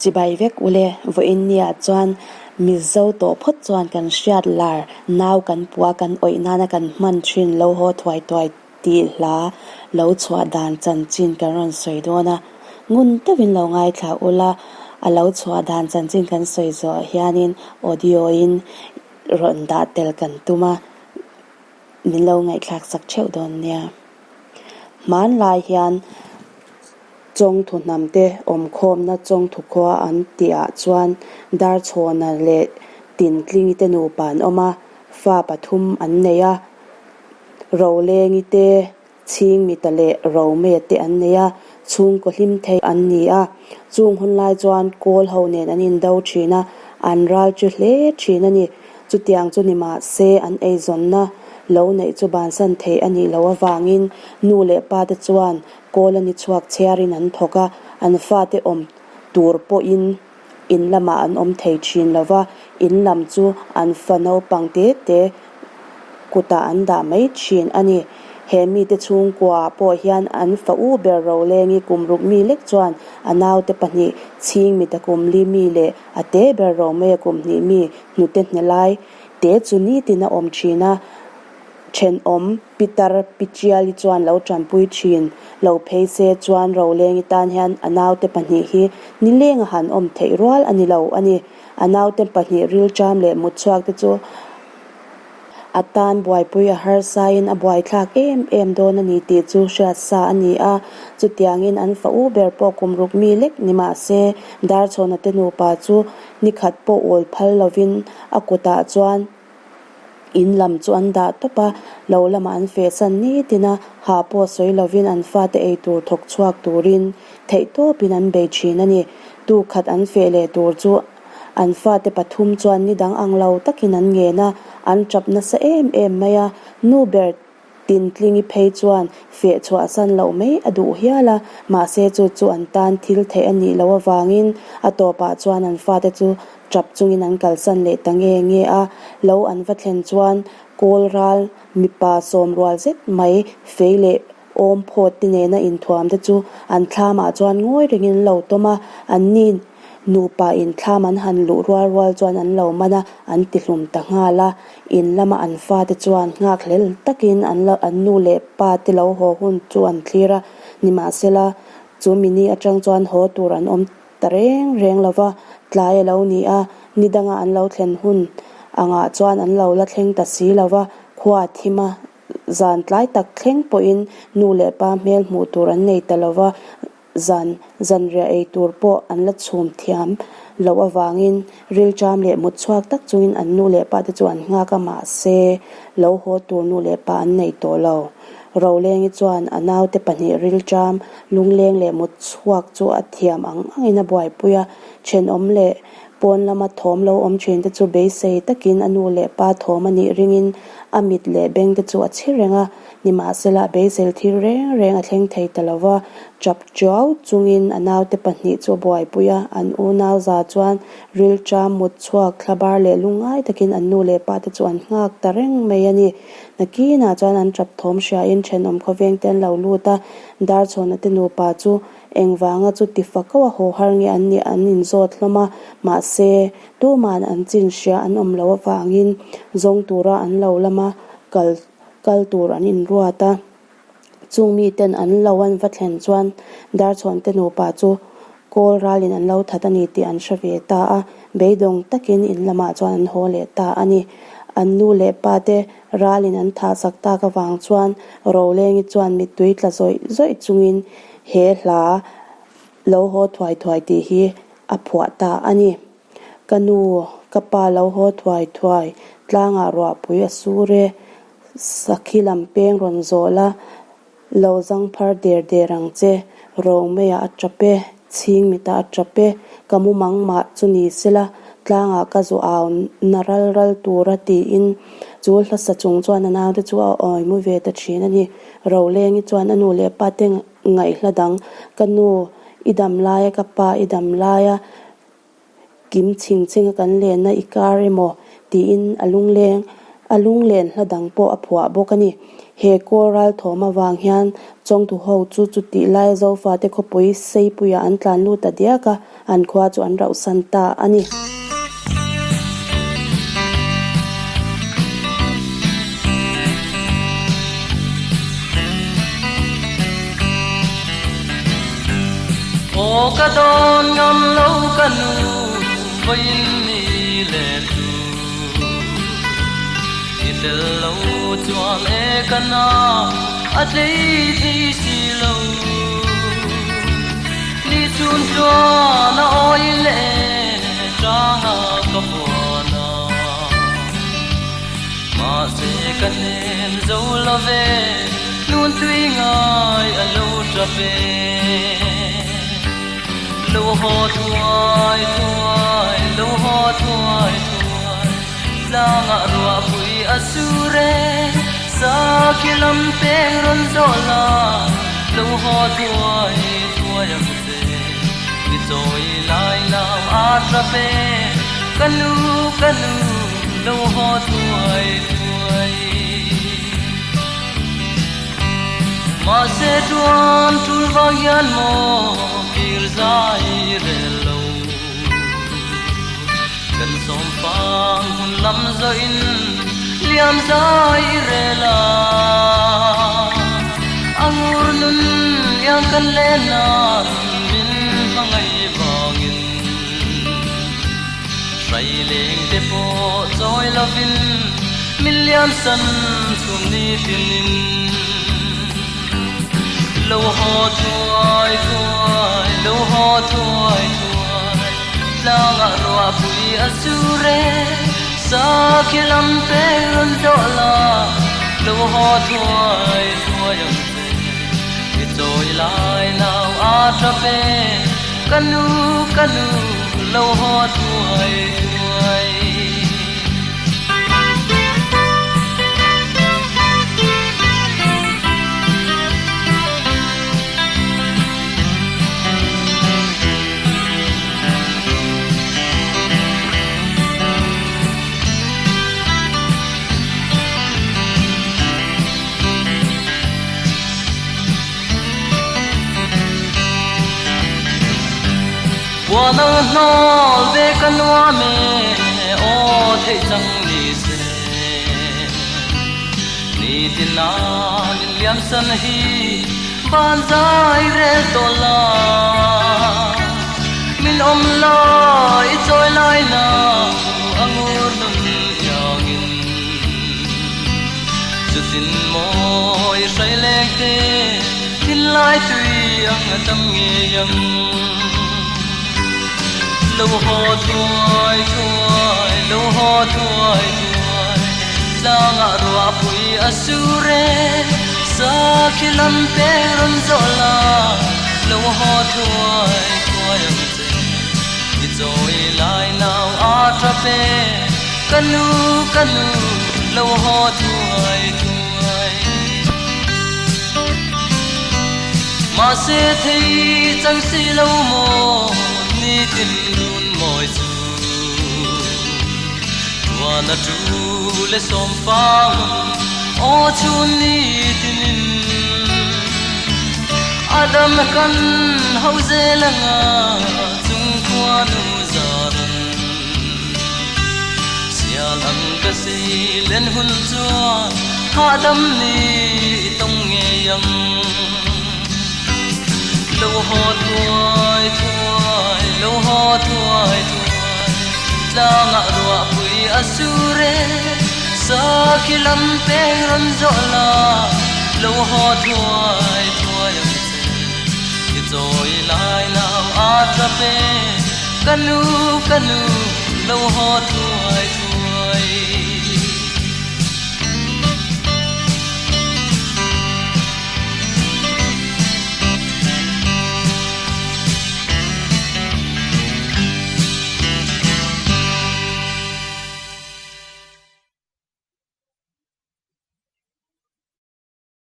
Chibai vek ule, vawiin nia chuan Mizo tawh phawt chuan kan hriat lar nau kan pua kan awih nana kan hman thin lo haw thuai thuai tih hla lo chhuah dan chanchin kan rawn sawi dawn a. Ngun deuhin lo ngaithla ula, a lo chhuah dan chanchin kan sawi zawh hianin audio in rawn dah tel kan tum a, min lo ngaihthlak sak theuh dawn nia. Hmanlai hian Chawngthu hnamte awmkhawmna Chawngthu khua an tihah chuan Darchhawna leh Tintlingi te nupa an awm a, fa pathum an nei a, Rolengi te, Chhingmita leh Romea te an nei a, chhungkaw hlim thei an ni a. Chung hun lai chuan Kawl ho nen an indo thin a, an ral chu hle thin a ni. Chutiang chu ni mah se an eizawnna lo neih chu bansan theih a nih loh avangin nu leh pa te chuan Kawl a ni chhuak chhiarin an thawk a, an fate awm tur pawhin in lamah an awm thei thin lo va, in lam chu an fa naupang te te kutah an dah mai thin a ni. He mite chhungkua pawh hian an fa u ber Rolengi kum ruk mi lek chuan a naute pahnih chhing mita kum li mi leh a te ber Romea kum hnih mi hnute hne lai te chu nitin a awm thin a. Thenawm Pitar Pichiali chuan lo tanpui thin lo phei se chuan Rolengi tan hian a naute pahnih hi nileng a han awm theih rual a ni lo a ni. A naute pahnih rilṭam leh mutchhuak te chu a tan buaipui a harsain a buaithlak em em dawn a ni tih chu hriat sa a ni a. Chutiangin an fa u ber pawh kum ruk mi lek ni mah se Darchhawna te nupa chu nikhat pawh awl phal lovin a kutah chuan In lam chu an dah tawp a, lo lamah an fehsan nitin a, ha pawh sawi lovin an fate ei tur thawk chhuak turin theih tawpin an bei thin a ni. Tu khat an feh leh tur chu an fate pathum chuan ni dang ang lo takin an ngen a, an tap nasa em em mai a, nu ber Tintlingi phei chuan feh chhuahsan loh mai a duh hial a, mahse chu chu an tan thil theih a nih loh avangin a tawpah chuan an fate chu tap chungin an kalsan leh ta nge nge a. Lo an va thlen chuan kawl ral mipa sawm rual zet mai fei leh awm phawt te nena inthuam te chu an thlamah chuan ngawi rengin an lo tawm a, anni Nupa in thlam an han luh rual rual chuan an lo man a, an ti hlum ta nghal a. In lama an fate chuan nghak hlel takin an lo an nu leh pa te lo haw hun chu an thlir a, nimahsela chu mini atang chuan haw tur an awm ta reng reng lo va, tlai a lo ni a, ni danga an lo thlen hun angah chuan an lo la thleng ta si lo va, khua a thim a, zan tlai tak thleng pawhin nu leh pa hmel hmuh tur an nei ta lo va. Zan zanriah ei tur pawh an la chhum thiam loh avangin rilṭam leh mut chhuak tak chungin an nu leh pa te chu an nghak a, mahse lo haw tur nu leh pa an nei tawh lo. Rolengi chuan a naute pahnih rilṭam, lungleng leh mut chhuak chu a thiam ang angin a buaipui a, thenawm leh pawn lama thawm lo awm thin te chu beisei takin a nu leh pa thawm a nih ringin a mit leh beng te chu a chhi reng a. Nimahsela, beisel thil reng reng a thleng thei ta lo va, chap chiau chungin a naute pahnih chu a buaipui a, an unau za chuan rilṭam, mut chhuak, thlabar leh lungngai takin an nu leh pate chu an nghak ta reng mai a ni. Nakinah chuan an chap thawm hriain thenawm khawvengte an lo lut a, Darchhawnate nupa chu engvanga chu ti fako a haw har nge an nih an inzawt hlawm a, mahse, tuma'n an chin hria an awm loh avangin zawng tura an lo lama kal Kal tur an inruat a, chung miten an lo an va thlen chuan Darchhawnte nupa chu kawl ralin an lo that a ni tih an hre ve ta a, beidawng takin in lamah chuan an haw leh ta a ni. An nu leh pa te ralin an thah sak tak avang chuan Rolengi chuan mittui tla zawih zawih chungin he hla lo haw thuai thuai tih hi a phuah ta a ni. Ka nu, ka pa lo haw thuai thuai, tlangah ruahpui a sur e, sakhi lam peng rawn zawh la, lo zang phar der der ang che, Romeiah a tap e, chhing mitah a tap e, ka mu mang mah chu ni sela, tlangah ka zu au na ral ral tur a tiin chu hlasa chung chuan a naute chu a awi mu ve ta thin a ni. Rolengi chuan a nu leh pa te ngaihhla dang, Ka nu, i dam laia ka pa i dam laia, Kim chhing chhing a kan lenna i kar emaw tiin a lungleng a lunglen hla dang pawh a phuah bawk a ni. He kawl ral thawm avang hian Chawngthu ho chu chutih laia Zofate khawpui Seipuiah an tlan lut ta diak a, an khua chu an rauhsan ta a ni. Aw ka dawn ngam lo ka nu vawiin ni leh tu I tel lo chuan e ka na a tlei thei si lo Ni chhun chuan a awi leh tanga ka buan a Mahse ka hnem zo lo ve nun tui ngai a lo tap e Lo haw thuai thuai, lo haw thuai thuai, tlangah ruahpui a sur e, sakhi lam peng rawn zawh la, lo haw thuai thuai ang che, mi chawi lai lam a tap e, ka nu ka nu, lo haw thuai thuai. Mahse chuan tul vang hian maw kir zai rel lo. Kan sawm fang hun lam zawhin liam zai rel a. A ngur nun iang kan len nan min hmangaih vangin. Hrai leng te pawh chawi lovin min liam san chhum ni tinin. Lo haw thuai thuai, lo haw thuai thuai, tlangah ruahpui a sur e, sakhi lam pek rawn zawh la, lo haw thuai thuai ang che, i chawi lai nau a tap e, ka nu ka nu. Lo haw thuai thuai. Puan ang hnawl ve ka nuam e, aw theih chang ni se. Nitin a min liam san hi van zai rel tawh la. Min awm lai i chawi lai na a ngur nun iangin. Chutin maw i hrai leng te thinlai tui ang a tam ngei ang. Lo haw thuai thuai, lo haw thuai thuai, tlangah ruahpui a sur e, sakhi lam peng rawn zawh la, lo haw thuai thuai ang che, i chawi lai nau a tap e. Ka nu, ka nu, lo haw thuai thuai. Mahse thei chang si lo maw nitin run mawi chu. Tuan a tu le sawm fang aw chhun nitinin. Adam kan ho zel anga chung khua nu zaran. Sial ang ka sei len hun chuan hahdam ni i tawng ngei ang. Lo haw thuai thuai, lo haw thuai thuai, tlangah ruahpui a sur e, sakhi lam peng rawn zawh la, lo haw thuai thuai ang che. I chawi lai nau a tap e, ka nu ka nu lo haw thuai thuai.